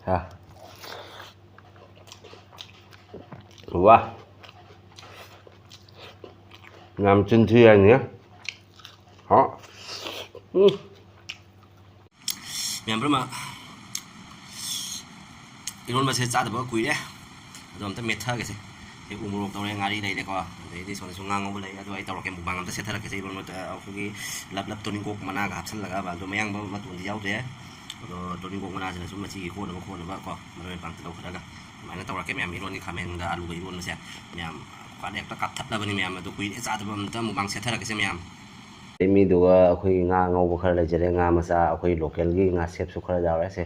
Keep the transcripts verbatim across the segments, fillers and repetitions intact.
ꯍꯥ꯫ ꯋꯥ꯫ ꯌꯥꯝ ꯆꯤꯟ ꯊꯤ ꯍꯥꯏꯅꯤ꯫ ꯍꯥ꯫ ꯎꯝ꯫ ꯃꯌꯥꯝ ꯄꯨꯝꯅꯃꯛ, ꯏꯔꯣꯟꯕꯁꯦ ꯆꯥꯗꯕ ꯀꯨꯏꯔꯦ꯫ ꯑꯗꯣ ꯑꯝꯇ ꯃꯦꯠꯊꯒꯦꯁꯦ꯫ ꯁꯤ ꯎ ꯃꯣꯔꯣꯛ ꯇꯧꯔꯦ, ꯉꯥꯔꯤ ꯂꯩꯔꯦꯀꯣ, ꯑꯗꯩꯗꯤ ꯁꯣꯝꯗꯁꯨ ꯉꯥ ꯉꯧꯕ ꯂꯩ꯫ ꯑꯗꯣ ꯑꯩ ꯇꯧꯔꯛꯀꯦ, mukbang ꯑꯝꯇ ꯁꯦꯠꯊꯔꯛꯀꯦꯁꯦ꯫ ꯏꯔꯣꯟꯕ, ꯑ, ꯑꯩꯈꯣꯏꯒꯤ ꯂꯞ ꯂꯞ ꯇꯣꯅꯤꯡꯀꯣꯛ ꯃꯅꯥꯒ ꯍꯥꯞꯆꯜꯂꯒ, ꯑꯗꯣ ꯃꯌꯥꯡꯕ ꯃꯇꯣꯟꯗꯤ ꯌꯥꯎꯗꯦ꯫ ꯑꯗꯣ ꯇꯣꯅꯤꯡꯀꯣꯛ ꯃꯅꯥꯁꯤꯅ ꯁꯨꯝ ꯃꯆꯤꯒꯤ ꯀꯣꯟꯅꯕ ꯈꯣꯠꯅꯕ ꯀꯣ, ꯃꯔꯣꯏ ꯃꯄꯥꯡ ꯇꯤꯜꯍꯧ ꯈꯔꯒ ꯑꯗꯨꯃꯥꯏꯅ ꯇꯧꯔꯛꯀꯦ ꯃꯌꯥꯝ꯫ ꯏꯔꯣꯟꯅꯤ ꯈꯥꯃꯦꯟꯒ ꯑꯂꯨꯒ ꯏꯔꯣꯟꯕꯁꯦ ꯃꯌꯥꯝ꯫ ꯈ꯭ꯋꯥꯏꯗ ꯍꯦꯛꯇ ꯀꯥꯞꯊꯠꯂꯕꯅꯤ ꯃꯌꯥꯝ꯫ ꯑꯗꯣ ꯀꯨꯏꯔꯦ ꯆꯥꯗꯕ, ꯑꯝꯇ mukbang ꯁꯦꯠꯊꯔꯛꯀꯦꯁꯦ ꯃꯌꯥꯝ꯫ ꯑꯩ ꯃꯤꯗꯨꯒ ꯑꯩꯈꯣꯏꯒꯤ ꯉꯥ ꯉꯧꯕ ꯈꯔ ꯂꯩꯖꯔꯦ, ꯉꯥ ꯃꯆꯥ, ꯑꯩꯈꯣꯏ local ꯒꯤ ꯉꯥꯁꯦꯞꯁꯨ ꯈꯔ ꯌꯥꯎꯔꯦ꯫ ꯁꯦ,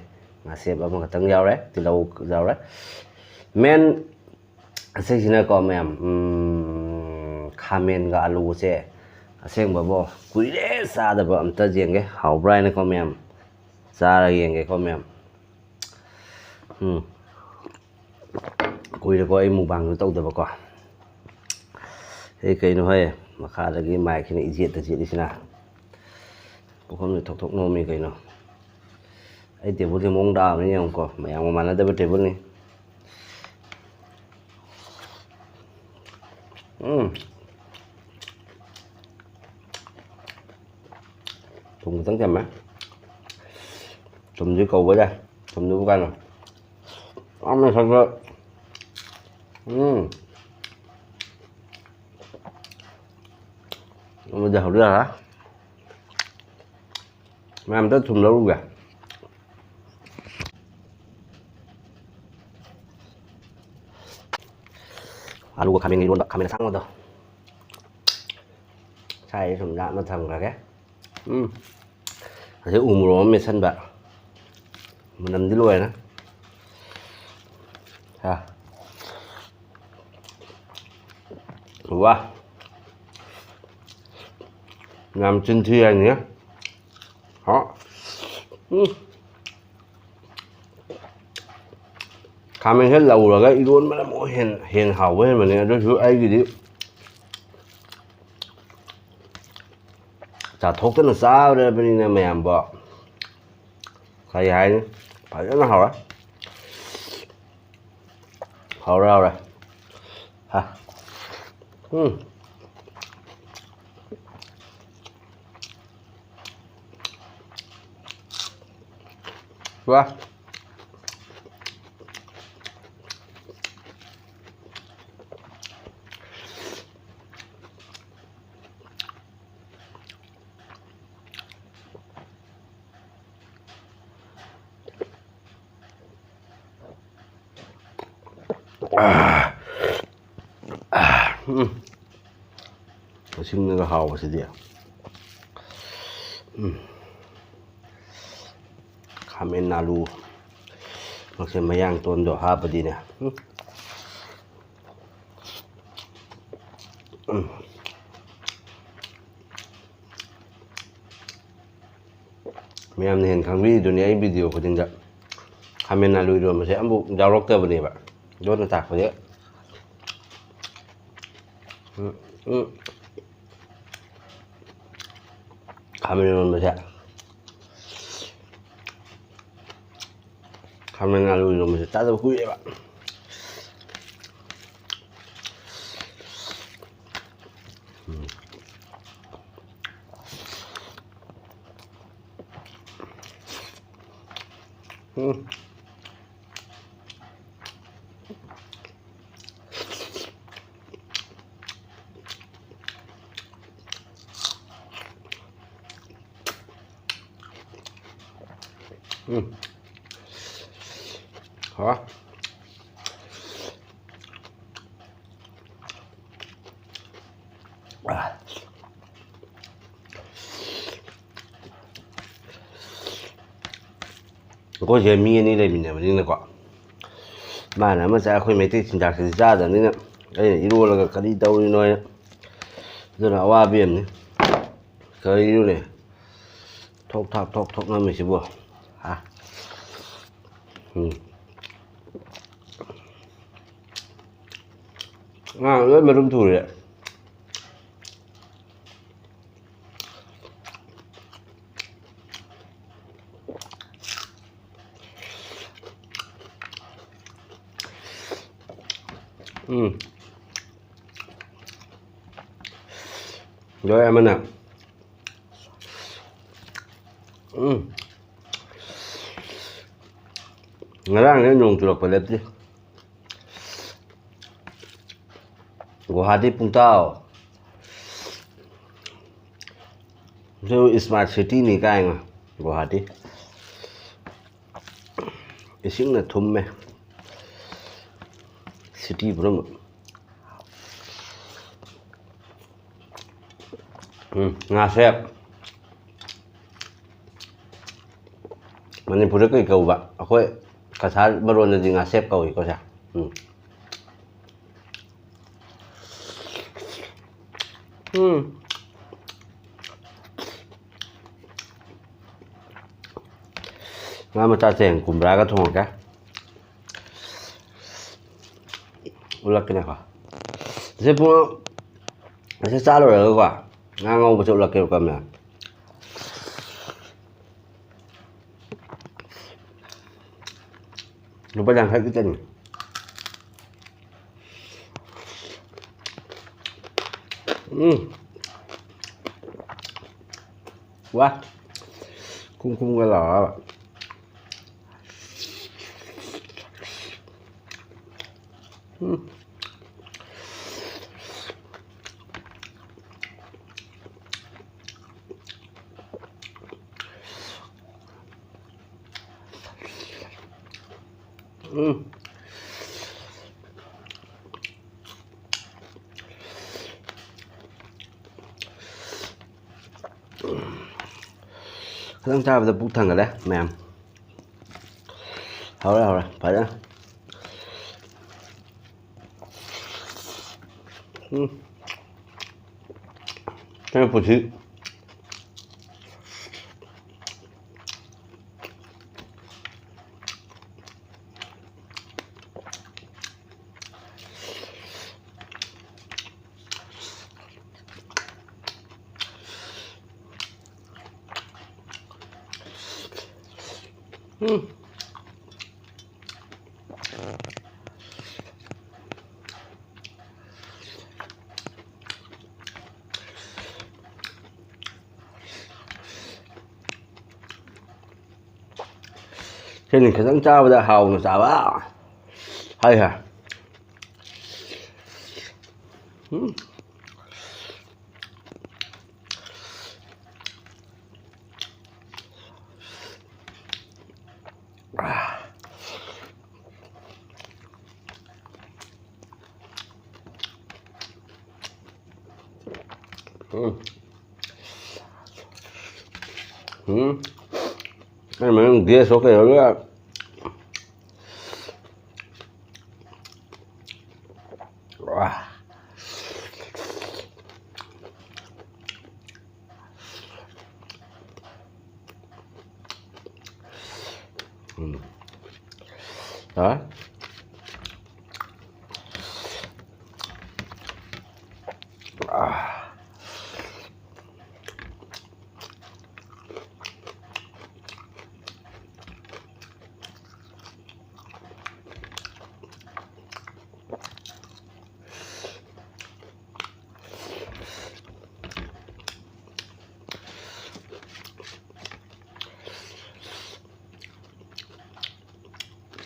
ꯉꯥꯁꯦꯞ ꯑꯃꯈꯛꯇꯪ ꯌꯥꯎꯔꯦ, ꯇꯤꯜꯍꯧ ꯌꯥꯎꯔꯦ꯫ Main ꯑꯁꯤꯁꯤꯅꯀꯣ ꯃꯌꯥꯝ, ꯎꯝ, ꯈꯥꯃꯦꯟꯒ ꯑꯂꯨꯒꯁꯦ ꯑꯁꯦꯡꯕꯕꯣ ꯀꯨꯏꯔꯦ ꯆꯥꯗꯕ, ꯑꯝꯇ ꯌꯦꯡꯒꯦ ꯍꯥꯎꯕ꯭ꯔꯥ ꯍꯥꯏꯅꯀꯣ ꯃꯌꯥꯝ, ꯆꯥꯔꯒ ꯌꯦꯡꯒꯦꯀꯣ ꯃꯌꯥꯝ꯫ ꯎꯝ꯫ ꯀꯨꯏꯔꯦꯀꯣ ꯑꯩ mukbang ꯁꯨ ꯇꯧꯗꯕꯀꯣ꯫ ꯑꯦ, ꯀꯩꯅꯣ ꯍꯣꯏ, ꯃꯈꯥꯗꯒꯤ mic ꯁꯤꯅ ꯏꯖꯦꯠꯇ ꯆꯦꯠꯂꯤꯁꯤꯅ꯫ ꯄꯨꯈꯝꯁꯦ ꯊꯣꯛ ꯊꯣꯛ ꯅꯣꯝꯃꯤ ꯀꯩꯅꯣ꯫ ꯑꯩ table ꯁꯦ ꯃꯑꯣꯡ ꯇꯥꯕꯅꯤ ꯌꯦꯡꯉꯨꯀꯣ, ꯃꯌꯥꯝꯒ ꯃꯥꯟꯅꯗꯕ table ꯅꯤ꯫ ꯎꯝ꯫ ꯊꯨꯝ ꯈꯤꯇꯪ ꯊꯝꯃꯦ꯫ ꯊꯨꯝꯁꯤ ꯀꯧꯕ ꯌꯥꯏ꯫ ꯊꯨꯝꯗꯨꯕꯨ ꯀꯥꯏꯅꯣ? ꯑꯥ, ꯃꯊꯛꯇ꯫ ꯎꯝ꯫ ꯑꯃꯗꯤ ꯍꯧꯖꯤꯛ ꯌꯥꯔꯦ꯫ ꯃꯌꯥꯝꯗ ꯊꯨꯝ ꯂꯧꯔꯨꯒꯦ꯫ ꯑꯂꯨꯒ ꯈꯥꯃꯦꯟꯒ ꯏꯔꯣꯟꯕ, ꯈꯥꯃꯦꯟ ꯑꯁꯥꯡꯕꯗꯣ꯫ ꯁꯥꯏꯁꯦ ꯁꯨꯝ ꯂꯥꯞꯅ ꯊꯝꯈ꯭ꯔꯒꯦ꯫ ꯎꯝ꯫ ꯑꯗꯩ ꯎ ꯃꯣꯔꯣꯛ ꯑꯃ ꯃꯦꯠꯁꯟꯕ꯫ ꯃꯅꯝꯗꯤ ꯂꯣꯏꯔꯦ꯫ ꯍꯥ꯫ ꯋꯥ꯫ ꯌꯥꯝ ꯆꯤꯟ ꯊꯤ ꯍꯥꯏꯅꯤ꯫ ꯍꯥ꯫ ꯎꯝ꯫ ꯈꯥꯃꯦꯟꯁꯦ ꯂꯧꯔꯒ ꯏꯔꯣꯟꯕꯅ ꯑꯃꯨꯛ ꯍꯦꯟ-, ꯍꯦꯟꯅ ꯍꯥꯎꯕ ꯍꯦꯟꯕꯅꯦ꯫ ꯑꯗꯨꯁꯨ ꯑꯩꯒꯤꯗꯤ ꯆꯥꯊꯣꯛꯇꯅ ꯆꯥꯔꯕꯅꯤꯅ ꯃꯌꯥꯝꯕꯣ꯫ ꯀꯔꯤ ꯍꯥꯏꯅꯤ? ꯐꯖꯅ ꯍꯥꯎꯔꯦ꯫ ꯍꯥꯎꯔꯦ, ꯍꯥꯎꯔꯦ꯫ ꯍꯥ꯫ ꯎꯝ꯫ ꯋꯥ꯫ ꯎꯝ꯫ ꯑꯁꯤꯟꯕꯒ ꯍꯥꯎꯕꯁꯤꯗꯤ꯫ ꯎꯝ꯫ ꯈꯥꯃꯦꯟ ꯑꯥꯂꯨ ꯃꯁꯦ ꯃꯌꯥꯡ ꯇꯣꯟꯗꯣ ꯍꯥꯞꯄꯗꯤꯅꯦ꯫ ꯎꯝ꯫ ꯎꯝ꯫ ꯃꯌꯥꯝꯅ ꯍꯦꯟꯅ ꯈꯪꯕꯤꯔꯤꯗꯨꯅꯤ ꯑꯩ video ꯈꯨꯗꯤꯡꯗ꯫ ꯈꯥꯃꯦꯟ ꯑꯥꯂꯨ ꯏꯔꯣꯟꯕꯁꯦ ꯑꯃꯐꯥꯎ ꯌꯥꯎꯔꯛꯇꯕꯅꯦꯕ, ꯂꯣꯟꯅ ꯇꯥꯛꯄꯁꯦ꯫ ꯎꯝ, ꯎꯝ꯫ ꯈꯥꯃꯦꯟ ꯏꯔꯣꯟꯕꯁꯦ꯫ ꯈꯥꯃꯦꯟ ꯑꯥꯂꯨ ꯏꯔꯣꯟꯕꯁꯦ ꯆꯥꯗꯕ ꯀꯨꯏꯔꯦꯕ꯫ ꯎꯝ꯫ ꯎꯝ꯫ ꯎꯝ꯫ ꯍꯥꯎꯔꯦ꯫ ꯑꯩꯈꯣꯏꯁꯦ ꯃꯤ ꯑꯅꯤ ꯂꯩꯃꯤꯟꯅꯕꯅꯤꯅꯀꯣ, ꯃꯥꯅ ꯑꯃ ꯆꯥ, ꯑꯩꯈꯣꯏ ꯃꯩꯇꯩ ꯆꯤꯟꯖꯥꯛꯁꯤꯗꯤ ꯆꯥꯗꯕꯅꯤꯅ ꯑꯩꯅ ꯏꯔꯣꯜꯂꯒ ꯀꯔꯤ ꯇꯧꯔꯤꯅꯣ ꯍꯥꯏꯅ꯫ ꯑꯗꯨꯅ ꯑꯋꯥꯕ ꯑꯃꯅꯤ꯫ ꯀꯔꯤꯅꯣꯅꯦ? ꯊꯣꯛ ꯊꯥꯛ ꯊꯣꯛ ꯊꯣꯛ ꯅꯝꯃꯤꯁꯤꯕꯣ? ꯍꯥ? ꯎꯝ꯫ ꯉꯥ ꯂꯣꯏ ꯃꯔꯨꯝ ꯊꯨꯔꯦ꯫ ꯎꯝ꯫ ꯌꯥꯎꯔꯦ ꯑꯃꯅ꯫ ꯎꯝ꯫ ꯉꯔꯥꯡꯗꯩ ꯅꯣꯡ ꯆꯨꯔꯛꯄ ꯂꯦꯞꯇꯦ꯫ ꯒꯨꯋꯥꯍꯥꯇꯤ ꯄꯨꯡꯇꯥꯎ꯫ ꯁꯤꯕꯨ smart cityꯅꯤ ꯀꯥꯏꯅ ꯒꯨꯋꯥꯍꯥꯇꯤ꯫ ꯏꯁꯤꯡꯅ ꯊꯨꯝꯃꯦ city ꯄꯨꯝꯅꯃꯛ꯫ ꯎꯝ, ꯉꯥꯁꯦ ꯃꯅꯤꯄꯨꯔꯗ ꯀꯩ ꯀꯧꯕ? ꯑꯩꯈꯣꯏ ꯀꯁꯥꯔ ꯃꯔꯣꯟꯗꯗꯤ ꯉꯥꯁꯦꯞ ꯀꯧꯏꯀꯣ ꯁꯦ꯫ ꯎꯝ꯫ ꯎꯝ꯫ ꯉꯥ ꯃꯆꯥꯁꯦ ꯀꯨꯝꯕ꯭ꯔꯥꯒ ꯊꯣꯡꯉꯒꯦ꯫ ꯎꯠꯂꯛꯀꯦꯅꯦꯀꯣ꯫ ꯑꯁꯤ ꯄꯨꯡ, ꯑꯁꯤ ꯆꯥ ꯂꯣꯏꯔꯒꯀꯣ, ꯉꯥ ꯉꯧꯕꯁꯦ ꯎꯠꯂꯛꯀꯦꯕꯀꯣ, ꯃꯌꯥꯝ꯫ ꯂꯨꯄꯥ ꯌꯥꯡꯈꯩ ꯈꯛꯇꯅꯤ꯫ ꯎꯝ꯫ ꯋꯥ꯫ ꯀꯨꯝ ꯀꯨꯝꯒ ꯂꯥꯎꯔꯒ꯫ ꯎꯝ꯫ ꯎꯝ꯫ ꯈꯤꯇꯪ ꯆꯥꯕꯗ ꯄꯨꯛ ꯊꯟꯒꯠꯂꯦ ꯃꯌꯥꯝ꯫ ꯍꯧꯔꯦ, ꯍꯧꯔꯦ, ꯐꯖꯅ꯫ ꯎꯝ꯫ ꯅꯪ ꯄꯨꯟꯁꯤ꯫ ꯎꯝ꯫ ꯁꯤꯅꯤ ꯈꯤꯇꯪ ꯆꯥꯕꯗ ꯍꯥꯎꯅ ꯆꯥꯕ꯫ ꯍꯥꯏ ꯍꯥꯏ꯫ ꯎꯝ꯫ ꯎꯝ꯫ ꯎꯝ꯫ ꯑꯩ ꯃꯅꯨꯡ gas ꯑꯣ ꯀꯩꯅꯣ ꯂꯣꯏ꯫ ꯎꯝ꯫ ꯌꯥꯔꯦ꯫ ꯑꯥ꯫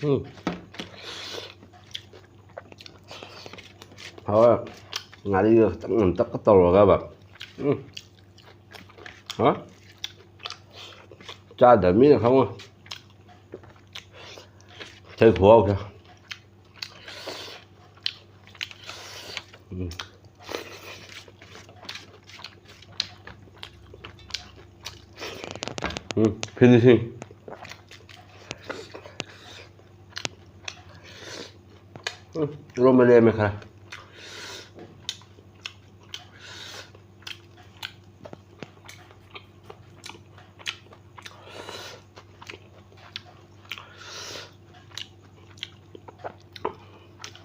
ꯎꯝ꯫ ꯍꯣꯏ, ꯉꯥꯔꯤꯒ ꯈꯤꯇꯪ ꯉꯝꯇꯛꯀ ꯇꯧꯔꯒꯕ꯫ ꯎꯝ꯫ ꯍꯥ? ꯆꯥꯗꯕ ꯃꯤꯅ ꯈꯪꯉꯣꯏ꯫ ꯁꯤ ꯈꯨꯍꯥꯎꯁꯦ꯫ ꯎꯝ꯫ ꯎꯝ, finishing꯫ ꯎꯝ, ꯏꯔꯣꯝꯕ ꯂꯦꯝꯃꯦ ꯈꯔ꯫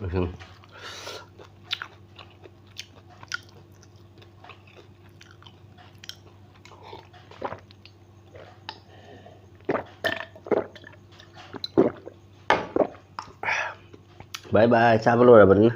ꯎꯝ꯫ Bye bye, ꯆꯥꯕ ꯂꯣꯏꯔꯕꯅꯤꯅ꯫